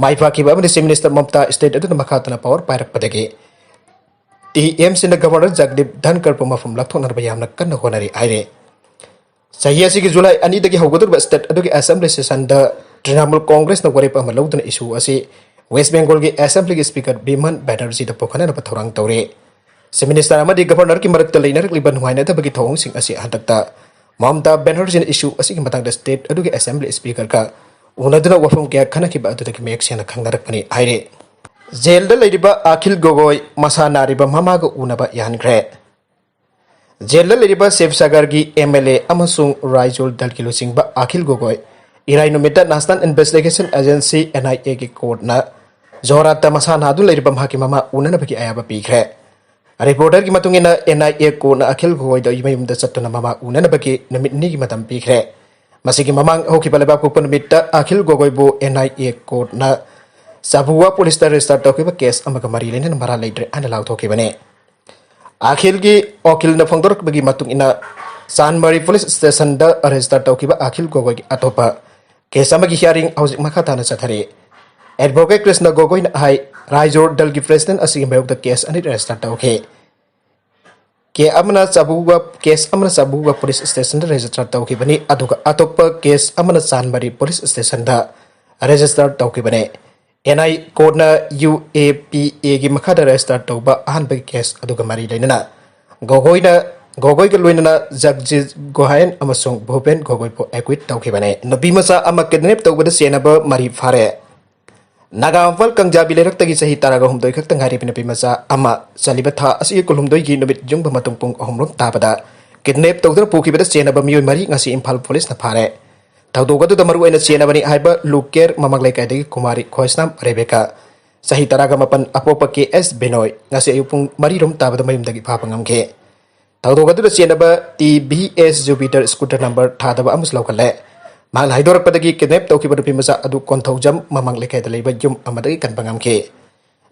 ꯃꯥꯏ ꯄꯥꯛꯈꯤꯕ ꯑꯃꯗꯤ Chief Minister Mamata state ꯑꯗꯨꯗ ꯃꯈꯥ ꯇꯥꯅ power ꯄꯥꯏꯔꯛꯄꯗꯒꯤ T M Cꯅ Governor Jagdeep Dhankharꯕꯨ ꯃꯐꯝ ꯂꯧꯊꯣꯛꯅꯅꯕ ꯌꯥꯝꯅ ꯀꯟꯅ ꯍꯣꯠꯅꯔꯤ ꯍꯥꯏꯔꯤ꯫ ꯆꯍꯤ ꯑꯁꯤꯒꯤ July ꯑꯅꯤꯗꯒꯤ ꯍꯧꯒꯗꯧꯔꯤꯕ state ꯑꯗꯨꯒꯤ Assembly sessionꯗ Trinamool Congressꯅ ꯋꯥꯔꯦꯞ ꯑꯃ ꯂꯧꯗꯨꯅ issue ꯑꯁꯤ West Bengalꯒꯤ Assemblyꯒꯤ Speaker Biman Banerjeeꯗ ꯄꯨꯈꯠꯅꯅꯕ ꯊꯧꯔꯥꯡ ꯇꯧꯔꯤ꯫ Chief Minister ꯑꯃꯗꯤ Governorꯒꯤ ꯃꯔꯛꯇ ꯂꯩꯅꯔꯛꯂꯤꯕ ꯅꯨꯡꯉꯥꯏꯅꯗꯕꯒꯤ ꯊꯧꯑꯣꯡꯁꯤꯡ ꯑꯁꯤ ꯍꯟꯗꯛꯇ Mamata Banerjeeꯅ issue ꯑꯁꯤꯒꯤ ꯃꯇꯥꯡꯗ state ꯑꯗꯨꯒꯤ Assembly Speakerꯒ ꯎꯅꯗꯨꯅ ꯋꯥꯐꯝ ꯀꯌꯥ ꯈꯟꯅꯈꯤꯕ ꯑꯗꯨꯗꯒꯤ ꯃꯌꯦꯛ ꯁꯦꯡꯅ ꯈꯪꯅꯔꯛꯄꯅꯤ ꯍꯥꯏꯔꯤ꯫ ꯖꯦꯜꯗ ꯂꯩꯔꯤꯕ ꯑꯈꯤꯜ ꯒꯣꯒꯣꯏ ꯃꯁꯥ ꯅꯥꯔꯤꯕ ꯃꯃꯥꯒ ꯎꯅꯕ ꯌꯥꯍꯟꯈ꯭ꯔꯦ꯫ ꯖꯦꯜꯗ ꯂꯩꯔꯤꯕ ꯁꯤꯕꯁꯥꯒꯔꯒꯤ M L A ꯑꯃꯁꯨꯡ ꯔꯥꯏꯖꯣꯜ ꯗꯜꯒꯤ ꯂꯨꯆꯤꯡꯕ ꯑꯈꯤꯜ ꯒꯣꯒꯣꯏ ꯏꯔꯥꯏ ꯅꯨꯃꯤꯠꯇ National Investigation Agency N I Aꯒꯤ courtꯅ ꯖꯣꯔꯍꯥꯠꯇ ꯃꯁꯥ ꯅꯥꯗꯨꯅ ꯂꯩꯔꯤꯕ ꯃꯍꯥꯛꯀꯤ ꯃꯃꯥ ꯎꯅꯅꯕꯒꯤ ꯑꯌꯥꯕ ꯄꯤꯈ꯭ꯔꯦ꯫ Reporterꯒꯤ ꯃꯇꯨꯡ ꯏꯟꯅ N I A courtꯅ ꯑꯈꯤꯜ ꯒꯣꯒꯣꯏꯗ ꯃꯌꯨꯝꯗ ꯆꯠꯇꯨꯅ ꯃꯃꯥ ꯎꯅꯅꯕꯒꯤ ꯅꯨꯃꯤꯠ ꯅꯤꯒꯤ ꯃꯇꯝ ꯄꯤꯈ꯭ꯔꯦ꯫ ꯃꯁꯤꯒꯤ ꯃꯃꯥꯡ ꯍꯧꯈꯤꯕ ꯂꯩꯕꯥꯛ ꯄꯣꯛꯄ ꯅꯨꯃꯤꯠꯇ ꯑꯈꯤꯜ ꯒꯣꯒꯣꯏꯕꯨ N I A courtꯅ ꯆꯥꯕꯨꯋꯥ police station register ꯇꯧꯈꯤꯕ case ꯑꯃꯒ ꯃꯔꯤ ꯂꯩꯅꯅ ꯃꯔꯥꯜ ꯂꯩꯇ꯭ꯔꯦ ꯍꯥꯏꯅ ꯂꯥꯎꯊꯣꯛꯈꯤꯕꯅꯤ꯫ ꯑꯈꯤꯜꯒꯤ ꯋꯀꯤꯜꯅ ꯐꯣꯡꯗꯣꯔꯛꯄꯒꯤ ꯃꯇꯨꯡ ꯏꯟꯅ, ꯆꯥꯟꯃꯥꯔꯤ police stationꯗ register ꯇꯧꯈꯤꯕ ꯑꯈꯤꯜ ꯒꯣꯒꯣꯏꯒꯤ ꯑꯇꯣꯞꯄ case ꯑꯃꯒꯤ hearing ꯍꯧꯖꯤꯛ ꯃꯈꯥ ꯇꯥꯅ ꯆꯠꯊꯔꯤ꯫ Advocate ꯀ꯭ꯔꯤꯁꯅ ꯒꯣꯒꯣꯏꯅ ꯍꯥꯏ, ꯔꯥꯏꯖꯣꯔ ꯗꯜꯒꯤ president ꯑꯁꯤꯒꯤ ꯃꯥꯌꯣꯛꯇ case ꯑꯅꯤ register ꯇꯧꯈꯤ꯫ ꯀꯦ ꯑꯃꯅ ꯆꯥꯕꯨꯋꯥ, case ꯑꯃꯅ ꯆꯥꯕꯨꯋꯥ police stationꯗ register ꯇꯧꯈꯤꯕꯅꯤ, ꯑꯗꯨꯒ ꯑꯇꯣꯞꯄ case ꯑꯃꯅ ꯆꯥꯟꯃꯥꯔꯤ police stationꯗ register ꯇꯧꯈꯤꯕꯅꯤ꯫ N I courtꯅ U A P Aꯒꯤ ꯃꯈꯥꯗ register ꯇꯧꯕ ꯑꯍꯥꯟꯕꯒꯤ case ꯑꯗꯨꯒ ꯃꯔꯤ ꯂꯩꯅꯅ ꯒꯣꯒꯣꯏꯅ, ꯒꯣꯒꯣꯏꯒ ꯂꯣꯏꯅꯅ ꯖꯒꯖꯤꯠ ꯒꯣꯍꯥꯏꯟ ꯑꯃꯁꯨꯡ ꯚꯨꯄꯦꯟ ꯒꯣꯒꯣꯏꯕꯨ acquit ꯇꯧꯈꯤꯕꯅꯤ꯫ ꯅꯨꯄꯤꯃꯆꯥ ꯑꯃ kidnap ꯇꯧꯕꯗ ꯆꯦꯟꯅꯕ ꯃꯔꯤ ꯐꯥꯔꯦ꯫ ꯅꯥꯒꯥ ꯃꯄꯥꯜ ꯀꯥꯡꯖꯥꯕꯤ ꯂꯩꯔꯛꯇꯒꯤ ꯆꯍꯤ ꯇꯔꯥꯒ ꯍꯨꯝꯗꯣꯏ ꯈꯛꯇ ꯉꯥꯏꯔꯤꯕ ꯅꯨꯄꯤ ꯃꯆꯥ ꯑꯃ ꯆꯜꯂꯤꯕ ꯊꯥ ꯑꯁꯤꯒꯤ ꯀꯨꯟꯍꯨꯝꯗꯣꯏꯒꯤ ꯅꯨꯃꯤꯠ ꯌꯨꯡꯕ ꯃꯇꯨꯡ ꯄꯨꯡ ꯑꯍꯨꯝ ꯔꯣꯝ ꯇꯥꯕꯗ kidnap ꯇꯧꯗꯨꯅ ꯄꯨꯈꯤꯕꯗ ꯆꯦꯟꯅꯕ ꯃꯤꯑꯣꯏ ꯃꯔꯤ ꯉꯁꯤ ꯏꯝꯐꯥꯜ policeꯅ ꯐꯥꯔꯦ꯫ ꯊꯧꯗꯣꯛ ꯑꯗꯨꯗ ꯃꯔꯨꯑꯣꯏꯅ ꯆꯦꯟꯅꯕꯅꯤ ꯍꯥꯏꯕ ꯂꯨꯀꯦꯔ ꯃꯃꯥꯡ ꯂꯩꯀꯥꯏꯗꯒꯤ ꯀꯨꯃꯥꯔꯤ ꯈꯣꯏꯁꯅꯥꯝ ꯔꯦꯕꯦꯀꯥ, ꯆꯍꯤ ꯇꯔꯥꯒ ꯃꯥꯄꯟ, ꯑꯄꯣꯛꯄ ꯀꯦ ꯑꯦꯁ ꯕꯤꯅꯣꯏ, ꯉꯁꯤ ꯑꯌꯨꯛ ꯄꯨꯡ ꯃꯔꯤ ꯔꯣꯝ ꯇꯥꯕꯗ ꯃꯌꯨꯝꯗꯒꯤ ꯐꯥꯕ ꯉꯝꯈꯤ꯫ ꯊꯧꯗꯣꯛ ꯑꯗꯨꯗ ꯆꯦꯟꯅꯕ T V S Jupiter scooter number ꯊꯥꯗꯕ ꯑꯃꯁꯨ ꯂꯧꯈꯠꯂꯦ꯫ ꯃꯍꯥꯛꯅ ꯍꯥꯏꯗꯣꯔꯛꯄꯗꯒꯤ kidnap ꯇꯧꯈꯤꯕ ꯅꯨꯄꯤ ꯃꯆꯥ ꯑꯗꯨ ꯀꯣꯟꯊꯧꯖꯝ ꯃꯃꯥꯡ ꯂꯩꯀꯥꯏꯗ ꯂꯩꯕ ꯌꯨꯝ ꯑꯃꯗꯒꯤ ꯀꯟꯕ ꯉꯝꯈꯤ꯫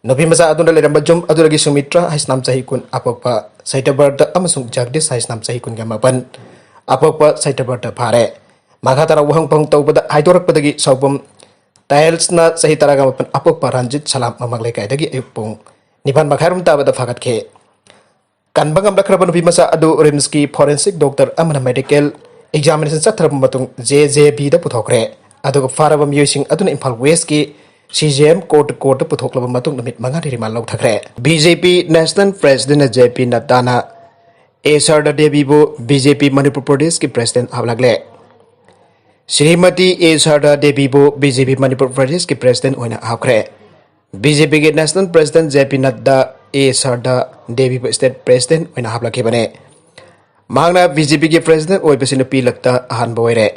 ꯅꯨꯄꯤ ꯃꯆꯥ ꯑꯗꯨꯅ ꯂꯩꯔꯝꯕ ꯌꯨꯝ ꯑꯗꯨꯗꯒꯤ ꯁꯨꯃꯤꯇ꯭ꯔꯥ ꯍꯥꯏꯁꯅꯥꯝ ꯆꯍꯤ ꯀꯨꯟ, ꯑꯄꯣꯛꯄ ꯁꯩꯇꯕꯔꯗ ꯑꯃꯁꯨꯡ ꯖꯒꯗꯤꯁ ꯍꯥꯏꯁꯅꯥꯝ ꯆꯍꯤ ꯀꯨꯟꯒ ꯃꯥꯄꯟ, ꯑꯄꯣꯛꯄ ꯁꯩꯇꯕꯔꯗ ꯐꯥꯔꯦ꯫ ꯃꯈꯥ ꯇꯥꯅ ꯋꯥꯍꯪ ꯄꯥꯎꯍꯪ ꯇꯧꯕꯗ ꯍꯥꯏꯗꯣꯔꯛꯄꯗꯒꯤ ꯁꯥꯎꯕꯝ ꯇꯥꯏꯜꯁꯅ ꯆꯍꯤ ꯇꯔꯥꯒ ꯃꯥꯄꯟ, ꯑꯄꯣꯛꯄ ꯔꯟꯖꯤꯠ ꯁꯂꯥꯝ ꯃꯃꯥꯡ ꯂꯩꯀꯥꯏꯗꯒꯤ ꯑꯌꯨꯛ ꯄꯨꯡ ꯅꯤꯄꯥꯟ ꯃꯈꯥꯏꯔꯣꯝ ꯇꯥꯕꯗ ꯐꯥꯒꯠꯈꯤ꯫ ꯀꯟꯕ ꯉꯝꯂꯛꯈ꯭ꯔꯕ ꯅꯨꯄꯤ ꯃꯆꯥ ꯑꯗꯨ ꯔꯤꯝꯁꯀꯤ forensic doctor ꯑꯃꯅ medical examination ꯆꯠꯊꯔꯕ ꯃꯇꯨꯡ J J Bꯗ ꯄꯨꯊꯣꯛꯈ꯭ꯔꯦ꯫ ꯑꯗꯨꯒ ꯐꯥꯔꯕ ꯃꯤꯑꯣꯏꯁꯤꯡ ꯑꯗꯨꯅ Imphal Westꯀꯤ C J M court, courtꯇ ꯄꯨꯊꯣꯛꯂꯕ ꯃꯇꯨꯡ ꯅꯨꯃꯤꯠ ꯃꯉꯥꯅꯤ remand ꯂꯧꯊꯈ꯭ꯔꯦ꯫ B J P national president J P Naddana A Sharda Deviꯕꯨ B J P Manipur ꯄ꯭ꯔꯗꯦꯁꯀꯤ president ꯍꯥꯞꯂꯛꯂꯦ꯫ ꯁ꯭ꯔꯤꯃꯇꯤ ꯑꯦ ꯁꯥꯔꯗꯥ ꯗꯦꯕꯤꯕꯨ B J P ꯃꯅꯤꯄꯨꯔ ꯄ꯭ꯔꯗꯦꯁꯀꯤ president ꯑꯣꯏꯅ ꯍꯥꯞꯈ꯭ꯔꯦ꯫ B J Pꯒꯤ national president J P Nadda A Sharda Deviꯕꯨ state president ꯑꯣꯏꯅ ꯍꯥꯞꯂꯛꯈꯤꯕꯅꯦ꯫ ꯃꯍꯥꯛꯅ B J Pꯒꯤ president ꯑꯣꯏꯕꯁꯤ ꯅꯨꯄꯤ ꯂꯛꯇ ꯑꯍꯥꯟꯕ ꯑꯣꯏꯔꯦ꯫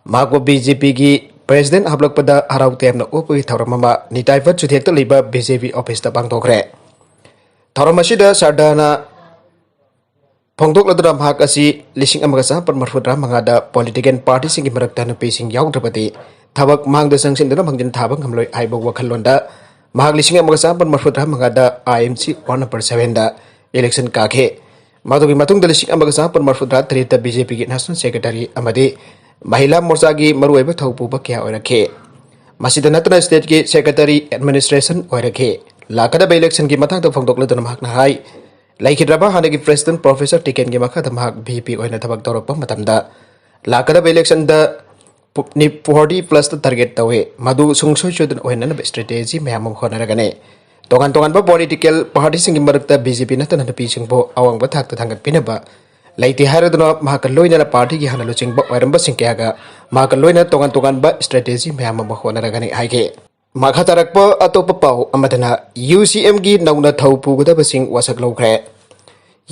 ꯃꯍꯥꯛꯄꯨ B J Pꯒꯤ president ꯍꯥꯞꯂꯛꯄꯗ ꯍꯔꯥꯎ ꯇꯌꯥꯝꯅ ꯑꯣꯛꯄꯒꯤ ꯊꯧꯔꯝ ꯑꯃ ꯅꯤꯇꯥꯏ ꯚꯠ ꯆꯨꯊꯦꯛꯇ ꯂꯩꯕ B J P officeꯇ ꯄꯥꯡꯊꯣꯛꯈ꯭ꯔꯦ꯫ ꯊꯧꯔꯝ ꯑꯁꯤꯗ ꯁꯥꯔꯗꯥꯅ ꯐꯣꯡꯗꯣꯛꯂꯗꯨꯅ ꯃꯍꯥꯛ ꯑꯁꯤ ꯂꯤꯁꯤꯡ ꯑꯃꯒ ꯆꯥꯃꯥꯄꯟ ꯃꯔꯤꯐꯨꯇꯔꯥ ꯃꯉꯥꯗ ꯄꯣꯂꯤꯇꯤꯀꯦꯜ ꯄꯥꯔꯇꯤꯁꯤꯡꯒꯤ ꯃꯔꯛꯇ ꯅꯨꯄꯤꯁꯤꯡ ꯌꯥꯎꯗ꯭ꯔꯕꯗꯤ ꯊꯕꯛ ꯃꯥꯡꯗ ꯆꯪꯁꯤꯟꯗꯨꯅ ꯃꯥꯡꯖꯤꯜ ꯊꯥꯕ ꯉꯝꯂꯣꯏ ꯍꯥꯏꯕ ꯋꯥꯈꯜꯂꯣꯟꯗ ꯃꯍꯥꯛ ꯂꯤꯁꯤꯡ ꯑꯃꯒ ꯆꯥꯃꯥꯄꯟ ꯃꯔꯤꯐꯨꯇꯔꯥ ꯃꯉꯥꯗ ꯑꯥꯏ ꯑꯦꯝ ꯁꯤ ꯋꯥꯔꯗ ꯅꯝꯕꯔ ꯁꯚꯦꯟꯗ ꯏꯂꯦꯛꯁꯟ ꯀꯥꯈꯤ꯫ ꯃꯗꯨꯒꯤ ꯃꯇꯨꯡꯗ ꯂꯤꯁꯤꯡ ꯑꯃꯒ ꯆꯥꯃꯥꯄꯟ ꯃꯔꯤꯐꯨꯇꯔꯥ ꯇꯔꯦꯠꯇ ꯕꯤ ꯖꯦ ꯄꯤꯒꯤ ꯅꯦꯁꯅꯦꯜ ꯁꯦꯀ꯭ꯔꯦꯇꯔꯤ ꯑꯃꯗꯤ ꯃꯍꯤꯂꯥ ꯃꯣꯔꯆꯥꯒꯤ ꯃꯔꯨꯑꯣꯏꯕ ꯊꯧ ꯄꯨꯕ ꯀꯌꯥ ꯑꯣꯏꯔꯛꯈꯤ꯫ ꯃꯁꯤꯗ ꯅꯠꯇꯅ ꯁ꯭ꯇꯦꯠꯀꯤ ꯁꯦꯀ꯭ꯔꯦꯇꯔꯤ ꯑꯦꯗꯃꯤꯅꯤꯁꯇ꯭ꯔꯦꯁꯟ ꯑꯣꯏꯔꯛꯈꯤ꯫ ꯂꯥꯛꯀꯗꯕ ꯏꯂꯦꯛꯁꯟꯒꯤ ꯃꯇꯥꯡꯗ ꯐꯣꯡꯗꯣꯛꯂꯗꯨꯅ ꯃꯍꯥꯛꯅ ꯍꯥꯏ, ꯂꯩꯈꯤꯗ꯭ꯔꯕ ꯍꯥꯟꯅꯒꯤ ꯄ꯭ꯔꯦꯁꯤꯗꯦꯟꯠ ꯄ꯭ꯔꯣꯐꯦꯁꯔ ꯇꯤꯀꯦꯟꯒꯤ ꯃꯈꯥꯗ ꯃꯍꯥꯛ ꯚꯤ ꯄꯤ ꯑꯣꯏꯅ ꯊꯕꯛ ꯇꯧꯔꯛꯄ ꯃꯇꯝꯗ ꯂꯥꯛꯀꯗꯕ ꯏꯂꯦꯛꯁꯟꯗ ꯐꯣꯔꯇꯤ ꯄ꯭ꯂꯁꯇ ꯇꯥꯔꯒꯦꯠ ꯇꯧꯏ꯫ ꯃꯗꯨ ꯁꯨꯡꯁꯣꯏ ꯁꯣꯏꯗꯅ ꯑꯣꯏꯍꯟꯅꯅꯕ ꯁ꯭ꯇ꯭ꯔꯦꯇꯦꯖꯤ ꯃꯌꯥꯝ ꯑꯃ ꯍꯣꯠꯅꯔꯒꯅꯤ꯫ ꯇꯣꯉꯥꯟ ꯇꯣꯉꯥꯟꯕ ꯄꯣꯂꯤꯇꯤꯀꯦꯜ ꯄꯥꯔꯇꯤꯁꯤꯡꯒꯤ ꯃꯔꯛꯇ ꯕꯤ ꯖꯦ ꯄꯤ ꯅꯠꯇꯅ ꯅꯨꯄꯤꯁꯤꯡꯕꯨ ꯑꯋꯥꯡꯕ ꯊꯥꯛꯇ ꯊꯥꯡꯒꯠꯄꯤꯅꯕ ꯂꯩꯇꯦ ꯍꯥꯏꯔꯗꯨꯅ ꯃꯍꯥꯛꯀ ꯂꯣꯏꯅꯅ ꯄꯥꯔꯇꯤꯒꯤ ꯍꯥꯟꯅ ꯂꯨꯆꯤꯡꯕ ꯑꯣꯏꯔꯝꯕꯁꯤꯡ ꯀꯌꯥꯒ ꯃꯍꯥꯛꯀ ꯂꯣꯏꯅꯅ ꯇꯣꯉꯥꯟ ꯇꯣꯉꯥꯟꯕ ꯁ꯭ꯇ꯭ꯔꯦꯇꯦꯖꯤ ꯃꯌꯥꯝ ꯑꯃ ꯍꯣꯠꯅꯔꯒꯅꯤ ꯍꯥꯏꯈꯤ꯫ ꯃꯈꯥ ꯇꯥꯔꯛꯄ ꯑꯇꯣꯞꯄ ꯄꯥꯎ ꯑꯃꯗꯅ ꯌꯨ ꯁꯤ ꯑꯦꯝꯒꯤ ꯅꯧꯅ ꯊꯧ ꯄꯨꯒꯗꯕꯁꯤꯡ ꯋꯥꯁꯛ ꯂꯧꯈ꯭ꯔꯦ꯫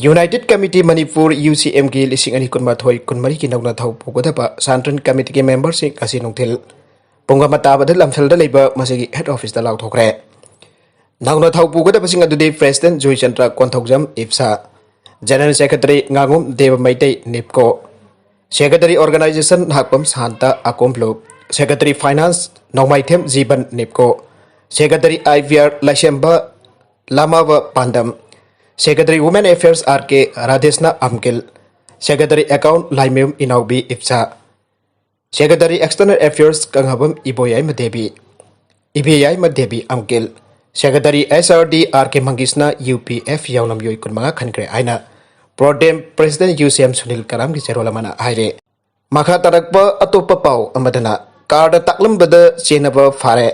ꯌꯨꯅꯥꯏꯇꯦꯗ ꯀꯃꯤꯇꯤ ꯃꯅꯤꯄꯨꯔ, ꯌꯨ ꯁꯤ ꯑꯦꯝꯒꯤ ꯂꯤꯁꯤꯡ ꯑꯅꯤ ꯀꯨꯟꯃꯥꯊꯣꯏ ꯀꯨꯟꯃꯔꯤꯒꯤ ꯅꯧꯅ ꯊꯧ ꯄꯨꯒꯗꯕ ꯁꯦꯟꯇ꯭ꯔꯦꯜ ꯀꯃꯤꯇꯤꯒꯤ ꯃꯦꯝꯕꯔꯁꯤꯡ ꯉꯁꯤ ꯅꯨꯡꯊꯤꯜ ꯄꯨꯡ ꯑꯃ ꯇꯥꯕꯗ ꯂꯝꯐꯦꯜꯗ ꯂꯩꯕ ꯃꯁꯤꯒꯤ ꯍꯦꯗ ꯑꯣꯐꯤꯁꯇ ꯂꯥꯎꯊꯣꯛꯈ꯭ꯔꯦ꯫ ꯅꯧꯅ ꯊꯧ ꯄꯨꯒꯗꯕꯁꯤꯡ ꯑꯗꯨꯗꯤ ꯄ꯭ꯔꯦꯁꯤꯗꯦꯟꯠ ꯖꯣꯏꯆꯟꯗ꯭ꯔ ꯀꯣꯟꯊꯧꯖꯝ, ꯏꯞꯁꯥ, ꯖꯦꯅꯔꯦꯜ ꯁꯦꯀ꯭ꯔꯦꯇꯔꯤ ꯉꯥꯉꯣꯝ ꯗꯦꯕ ꯃꯩꯇꯩ, ꯅꯤꯞꯀꯣ, ꯁꯦꯀ꯭ꯔꯦꯇꯔꯤ ꯑꯣꯔꯒꯅꯥꯏꯖꯦꯁꯟ ꯅꯍꯥꯛꯄꯝ ꯁꯥꯟꯇ, ꯑꯀꯣꯝ ꯕ꯭ꯂꯣꯛ, ꯁꯦꯀ꯭ꯔꯦꯇꯔꯤ ꯐꯥꯏꯅꯥꯟꯁ ꯅꯣꯡꯃꯥꯏꯊꯦꯝ ꯖꯤꯕꯟ, ꯅꯤꯞꯀꯣ, secretary I V R Laishemba, Lamaba Pandam, secretary women affairs R K Radhesana ꯑꯝꯀꯤꯜ, ꯁꯦꯀ꯭ꯔꯦꯇꯔꯤ ꯑꯦꯀꯥꯎꯟꯠ ꯂꯥꯏꯃꯌꯨꯝ ꯏꯅꯥꯎꯕꯤ ꯏꯞꯁꯥ, secretary external affairs Kangabam Iboyaima Devi, Ibeyaima Devi ꯑꯝꯀꯤꯜ, secretary S R D R K ꯃꯪꯒꯤꯁꯅ ꯌꯨ ꯄꯤ ꯑꯦꯐ ꯌꯥꯎꯅ ꯃꯤꯑꯣꯏ ꯀꯨꯟꯃꯉꯥ ꯈꯟꯈ꯭ꯔꯦ ꯍꯥꯏꯅ ꯄ꯭ꯔꯣ ꯇꯦꯝ ꯄ꯭ꯔꯦꯁꯤꯗꯦꯟꯠ ꯌꯨ ꯁꯤ ꯑꯦꯝ ꯁꯨꯅꯤꯜ ꯀꯔꯥꯝꯒꯤ ꯆꯦꯔꯣꯜ ꯑꯃꯅ ꯍꯥꯏꯔꯦ꯫ ꯃꯈꯥ ꯇꯥꯔꯛꯄ ꯑꯇꯣꯞꯄ ꯄꯥꯎ ꯑꯃꯗꯅ ꯀꯥꯔꯗ ꯇꯥꯛꯂꯝꯕꯗ ꯆꯦꯟꯅꯕ ꯐꯥꯔꯦ꯫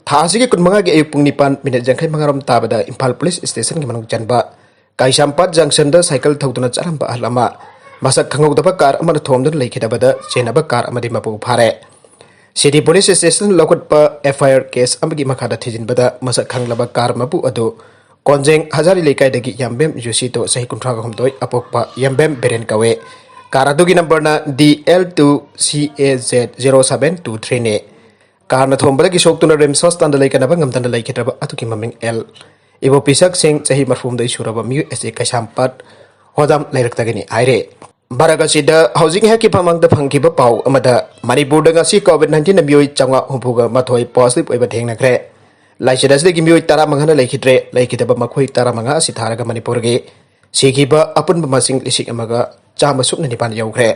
ꯊꯥ ꯑꯁꯤꯒꯤ ꯀꯨꯟꯃꯉꯥꯒꯤ ꯑꯌꯨꯛ ꯄꯨꯡ ꯅꯤꯄꯥꯟ ꯃꯤꯅꯤꯠ ꯌꯥꯡꯈꯩ ꯃꯉꯥꯔꯣꯝ ꯇꯥꯕꯗ ꯏꯝꯐꯥꯜ ꯄꯨꯂꯤꯁ ꯁ꯭ꯇꯦꯁꯟꯒꯤ ꯃꯅꯨꯡ ꯆꯟꯕ ꯀꯩꯁꯥꯝꯄꯥꯠ ꯖꯪꯁꯟꯗ ꯁꯥꯏꯀꯜ ꯊꯧꯗꯨꯅ ꯆꯠꯂꯝꯕ ꯑꯍꯜ ꯑꯃ ꯃꯁꯛ ꯈꯪꯍꯧꯗꯕ ꯀꯥꯔ ꯑꯃꯅ ꯊꯣꯝꯗꯨꯅ ꯂꯩꯈꯤꯗꯕꯗ ꯆꯦꯟꯅꯕ ꯀꯥꯔ ꯑꯃꯗꯤ ꯃꯄꯨ ꯐꯥꯔꯦ꯫ ꯁꯤꯇꯤ ꯄꯨꯂꯤꯁ ꯁ꯭ꯇꯦꯁꯟ ꯂꯧꯈꯠꯄ ꯑꯦꯐ ꯑꯥꯏ ꯑꯥꯔ ꯀꯦꯁ ꯑꯃꯒꯤ ꯃꯈꯥꯗ ꯊꯤꯖꯤꯟꯕꯗ ꯃꯁꯛ ꯈꯪꯂꯕ ꯀꯥꯔ ꯃꯄꯨ ꯑꯗꯨ ꯀꯣꯟꯖꯦꯡ ꯍꯖꯥꯔꯤ ꯂꯩꯀꯥꯏꯗꯒꯤ ꯌꯥꯝꯕꯦꯝ ꯌꯨꯁꯤꯇꯣ, ꯆꯍꯤ ꯀꯨꯟꯊ꯭ꯔꯥ ꯍꯨꯝꯗꯣꯏ, ꯑꯄꯣꯛꯄ ꯌꯥꯝꯕꯦꯝ ꯕꯤꯔꯦꯟ ꯀꯧꯋꯦ꯫ ꯀꯥꯔ ꯑꯗꯨꯒꯤ ꯅꯝꯕꯔꯅ ꯗꯤ ꯑꯦꯜ ꯇꯨ ꯁꯤ ꯑꯦ ꯖꯦꯠ ꯖꯦꯔꯣ ꯁꯚꯦꯟ ꯇꯨ ꯊ꯭ꯔꯤꯅꯤ꯫ ꯀꯥꯔꯅ ꯊꯣꯝꯕꯗꯒꯤ ꯁꯣꯛꯇꯨꯅ ꯔꯤꯝꯁ ꯍꯣꯁꯄꯤꯇꯥꯜꯗ ꯂꯩꯀꯠꯅꯕ ꯉꯝꯗꯅ ꯂꯩꯈꯤꯗ꯭ꯔꯕ ꯑꯗꯨꯒꯤ ꯃꯃꯤꯡ ꯑꯦꯜ ꯏꯕꯣꯄꯤꯁꯛ ꯁꯤꯡ, ꯆꯍꯤ ꯃꯔꯤꯐꯨꯍꯨꯝꯗꯣꯏ ꯁꯨꯔꯕ ꯃꯤꯑꯣꯏ ꯑꯁꯤ ꯀꯩꯁꯥꯝꯄꯥꯠ ꯄꯣꯠꯗꯥꯝ ꯂꯩꯔꯛꯇꯒꯤꯅꯤ ꯍꯥꯏꯔꯦ꯫ ꯚꯥꯔꯠ ꯑꯁꯤꯗ ꯍꯧꯖꯤꯛ ꯉꯥꯏꯍꯥꯛꯀꯤ ꯃꯃꯥꯡꯗ ꯐꯪꯈꯤꯕ ꯄꯥꯎ ꯑꯃꯗ ꯃꯅꯤꯄꯨꯔꯗ ꯉꯁꯤ COVID nineteenꯅ ꯃꯤꯑꯣꯏ ꯆꯥꯝꯃꯉꯥ ꯍꯨꯝꯐꯨꯒ ꯃꯥꯊꯣꯏ positive ꯑꯣꯏꯕ ꯊꯦꯡꯅꯈ꯭ꯔꯦ꯫ ꯂꯥꯏꯆꯠ ꯑꯁꯤꯗꯒꯤ ꯃꯤꯑꯣꯏ ꯇꯔꯥꯃꯉꯥꯅ ꯂꯩꯈꯤꯗ꯭ꯔꯦ꯫ ꯂꯩꯈꯤꯗꯕ ꯃꯈꯣꯏ ꯇꯔꯥꯃꯉꯥ ꯑꯁꯤ ꯊꯥꯔꯒ ꯃꯅꯤꯄꯨꯔꯒꯤ ꯁꯤꯈꯤꯕ ꯑꯄꯨꯟꯕ ꯃꯁꯤꯡ ꯂꯤꯁꯤꯡ ꯑꯃꯒ ꯆꯥꯝꯃ ꯁꯨꯞꯅ ꯅꯤꯄꯥꯟ ꯌꯧꯈ꯭ꯔꯦ꯫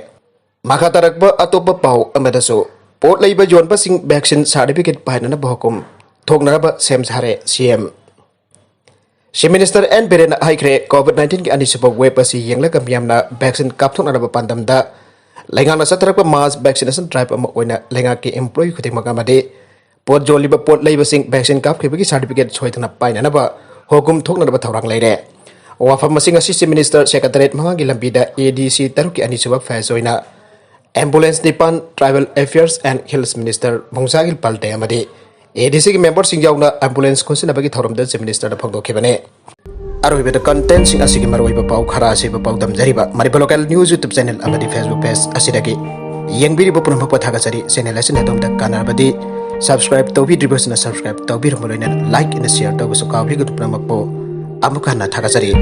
ꯃꯈꯥ ꯇꯥꯔꯛꯄ ꯑꯇꯣꯞꯄ ꯄꯥꯎ ꯑꯃꯗꯁꯨ, ꯄꯣꯠ ꯂꯩꯕ ꯌꯣꯟꯕꯁꯤꯡ vaccine certificate ꯄꯥꯏꯅꯅꯕ ꯍꯨꯀꯨꯝ ꯊꯣꯛꯅꯅꯕ ꯁꯦꯝ ꯁꯥꯔꯦ꯫ CM꯫ Chief Minister N Birenꯅ ꯍꯥꯏꯈ꯭ꯔꯦ, COVID nineteenꯒꯤ ꯑꯅꯤꯁꯨꯕ wave ꯑꯁꯤ ꯌꯦꯡꯂꯒ ꯃꯤꯌꯥꯝꯅ vaccine ꯀꯥꯞꯊꯣꯛꯅꯅꯕ ꯄꯥꯟꯗꯝꯗ ꯂꯩꯉꯥꯛꯅ ꯆꯠꯊꯔꯛꯄ mass vaccination drive ꯑꯃ ꯑꯣꯏꯅ ꯂꯩꯉꯥꯛꯀꯤ employee ꯈꯨꯗꯤꯡꯃꯛ ꯑꯃꯗꯤ ꯄꯣꯠ ꯌꯣꯜꯂꯤꯕ ꯄꯣꯠ ꯂꯩꯕꯁꯤꯡ vaccine ꯀꯥꯞꯈꯤꯕꯒꯤ certificate ꯁꯣꯏꯗꯅ ꯄꯥꯏꯅꯅꯕ ꯍꯨꯀꯨꯝ ꯊꯣꯛꯅꯅꯕ ꯊꯧꯔꯥꯡ ꯂꯩꯔꯦ꯫ ꯋꯥꯐꯝ ꯑꯁꯤ ꯉꯁꯤ Chief Minister Secretariat ꯃꯃꯥꯡꯒꯤ ꯂꯝꯕꯤꯗ ADC ꯇꯔꯨꯛꯀꯤ ꯑꯅꯤꯁꯨꯕ phase ꯑꯣꯏꯅ ambulance ꯅꯤꯄꯥꯟ, Tribal Affairs and Hills Minister ꯃꯨꯡꯖꯥꯒꯤꯜ ꯄꯜꯗꯦ ꯑꯃꯗꯤ ADCꯒꯤ memberꯁꯤꯡ ꯌꯥꯎꯅ ambulance ꯈꯣꯟꯁꯤꯟꯅꯕꯒꯤ ꯊꯧꯔꯝꯗ Chief Ministerꯅ ꯐꯣꯡꯗꯣꯛꯈꯤꯕꯅꯤ꯫ ꯑꯔꯣꯏꯕꯗ contentꯁꯤꯡ ꯑꯁꯤꯒꯤ ꯃꯔꯨꯑꯣꯏꯕ ꯄꯥꯎ ꯈꯔ ꯑꯁꯤꯕꯨ ꯄꯥꯎꯗꯝꯖꯔꯤꯕ Manipur Local News YouTube channel ꯑꯃꯗꯤ Facebook page ꯑꯁꯤꯗꯒꯤ ꯌꯦꯡꯕꯤꯔꯤꯕ ꯄꯨꯝꯅꯃꯛꯄꯨ ꯊꯥꯒꯠꯆꯔꯤ꯫ Channel ꯑꯁꯤꯅ ꯑꯗꯣꯝꯗ ꯀꯥꯟꯅꯔꯕꯗꯤ subscribe ꯇꯧꯕꯤꯗ꯭ꯔꯤꯕꯁꯤꯅ subscribe ꯇꯧꯕꯤꯔꯝꯕ ꯂꯣꯏꯅꯅ like ꯑꯃꯗꯤ share ꯇꯧꯕꯁꯨ ꯀꯥꯎꯕꯤꯒꯅꯨ꯫ ꯄꯨꯝꯅꯃꯛꯄꯨ ꯑꯃꯨꯛ ꯍꯟꯅ ꯊꯥꯒꯠꯆꯔꯤ꯫